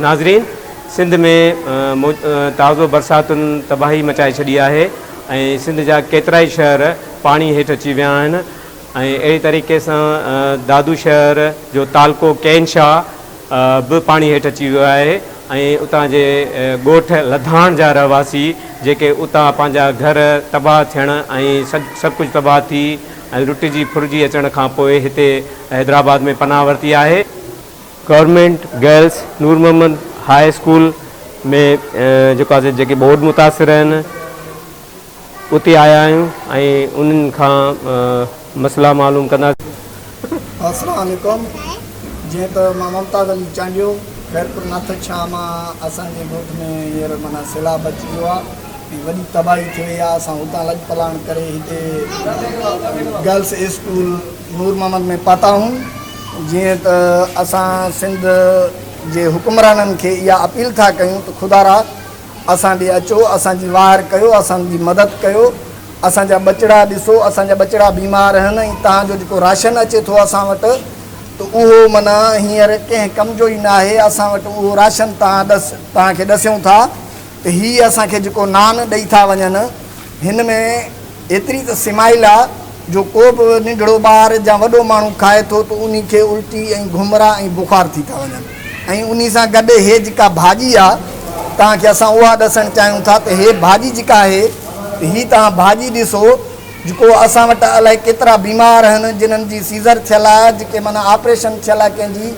ناظرين سنڌ ۾ تازو برساتن تباهي مچائي ڇڏي آهي ۽ سنڌ جا ڪيترائي شهر پاڻي هيٺ اچي ويا آهن ۽ اهڙي طريقي سان دادو شهر جو تعلقو ڪين شاهه به پاڻي هيٺ اچي ويو آهي ۽ اتان جي ڳوٺ لڌاڻ جا رهواسي جيڪي اتان پنهنجا گهر تباهه ٿيڻ ۽ سڀ ڪجهه تباهه ٿي ۽ لٽجي ڦرجي اچڻ کان پوء هتي حيدرآباد ۾ پناهه ورتي آهي. Government girls Noor Muhammad high school ۾ جيڪو آهي جيڪي ٻوڏ متاثر آهن اتي آيا آهيون ۽ انهن کان مسئلا معلوم ڪنداسين. السلام عليڪم جيئن ته مان ممتاز علي چانڊيو خيرپور ناٿن شاهه مان اسان جي ڳوٺ ۾ هينئر معنيٰ سيلاب اچي ويو آهي ۽ وڏي تباهي ٿي وئي آهي اسان هتان لڄ پلاڻ ڪري هتي گرلس اسڪول نور محمد ۾ پهتا آهيون جيئن ته اسان سنڌ جي حڪمرانن کي اها اپيل ٿا ڪيون ته خدارا اسان ڏي اچو اسان جي واهر ڪيو اسان جي مدد ڪيو اسان جا ٻچڙا ڏسو اسان جا ٻچڙا بيمار آهن ۽ توهان جو جيڪو راشن اچي ٿو اسان وٽ ته اهو معنيٰ هينئر ڪنهن ڪم جو ئي ناهي اسان وٽ اهو راشن توهان ڏس توهان کي ڏسيون ٿا ته هي اسان کي جيڪو نان ڏئي ٿا وڃن هن ۾ ايتري ته سمائل آ جو ڪو به ننڍڙو ٻار يا وڏو ماڻهو کائي ٿو ته انهي کي الٽي ۽ گهمرا ۽ بخار ٿي ٿا وڃن ۽ انهي سان گڏ هي جيڪا ڀاڄي آ توهان کي اسان اها ڏسڻ چاهيون ٿا ته هي ڀاڄي جيڪا آهي ته هي توهان ڀاڄي ڏسو جيڪو اسان وٽ الائي ڪيترا بيمار آهن جنھن جي سيزر ٿيل آ جيڪي معنيٰ آپريشن ٿيل آ ڪنهن جي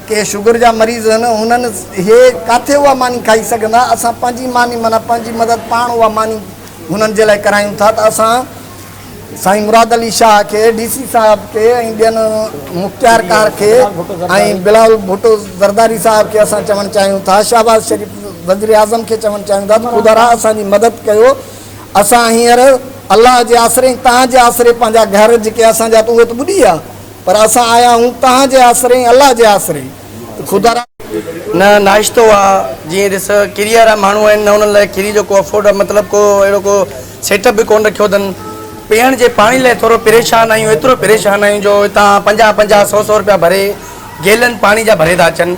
ڪي شگر جا مريض آهن هنن هي ڪاٿي اها ماني کائي سگهندا اسان پنهنجي ماني معنيٰ پنهنجي مدد پاڻ اها ماني هنن جي لاء ڪرايون ٿا ته اسان سائين مراد علي شاهه کي ڊي سي صاحب کي ۽ ٻين مختيارڪار کي ۽ بلاول ڀٽو زرداري صاحب کي اسان چوڻ چاهيون ٿا شهباز شريف وزيراعظم کي چوڻ چاهيون ٿا ته خدارا اسان جي مدد ڪيو اسان هينئر الله جي آسري ۽ توهان جي آسري پنهنجا گهر جيڪي اسان جا ته اهي ته ٻڏي ويا پر اسان آيا آهيون توهان جي آسري ۽ الله جي آسري ته خدارا نه ناشتو آ جيئن ڏس ڪري وارا ماڻهو آهن نه انهن لاء ڪري جو ڪو افورڊ مطلب ڪو اهڙو ڪو سيٽ اپ به ڪونه رکيو اٿن پيئڻ جي پاڻي لاء ٿورو پريشان آهيون ايترو پريشان آهيون جو هتان پنجاهه پنجاهه سو سو روپيا ڀري گيلن پاڻي جا ڀري ٿا اچن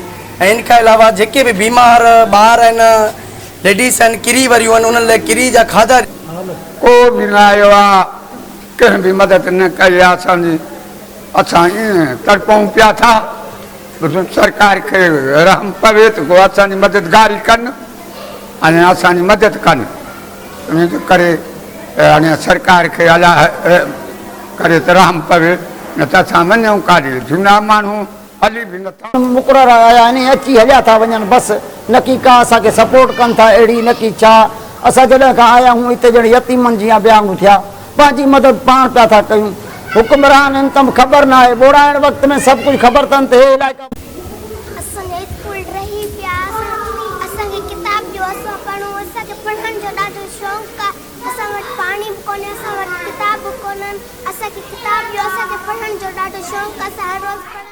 ۽ ان کان علاوه جيڪي به بيمار ٻار آهن ليڊيز آهن ڪري وريون آهن انهن لاء ڪري جا کاڌا ڪو به نه آيو آ ڪنهن به مدد نه ڪئي آ اسان جي اسان ائين تڙپون پيا ٿا. سرڪار کي رحم پوي ته ڪو اسان جي مددگاري ڪن ۽ اسان جي مدد ڪن ان جي ڪري هاڻي سرڪار کي الله ڪري ته رحم پوي نه ته اسان وڃون ڪاڏي جهونا ماڻهو هلي به نٿا. مقرر آيا آهن ۽ اچي هليا ٿا وڃن بس نه ڪي ڪا اسان کي سپورٽ ڪن ٿا اهڙي نه ڪي ڇا اسان جڏهن کان آيا آهيون اتي ڄڻ يتيمن جيان بي آڱون ٿيا پنهنجي مدد پاڻ پيا ٿا ڪيون. حڪمران هن تم خبر ناهي ٻوڙائڻ وقت ۾ سڀ ڪجهه خبر تن ته هي علائقا. اسان جا اسڪول ڊهي پيا اسان کي ڪتاب ڏيو اسان پڙهون اسان کي پڙهڻ جو ڏاڍو شوق آ اسان وٽ پاڻي به ڪونهي اسان وٽ ڪتاب به ڪونهن اسان کي ڪتاب ڏيو اسان کي پڙهڻ جو ڏاڍو شوق آ اسان هر روز پڙهندا.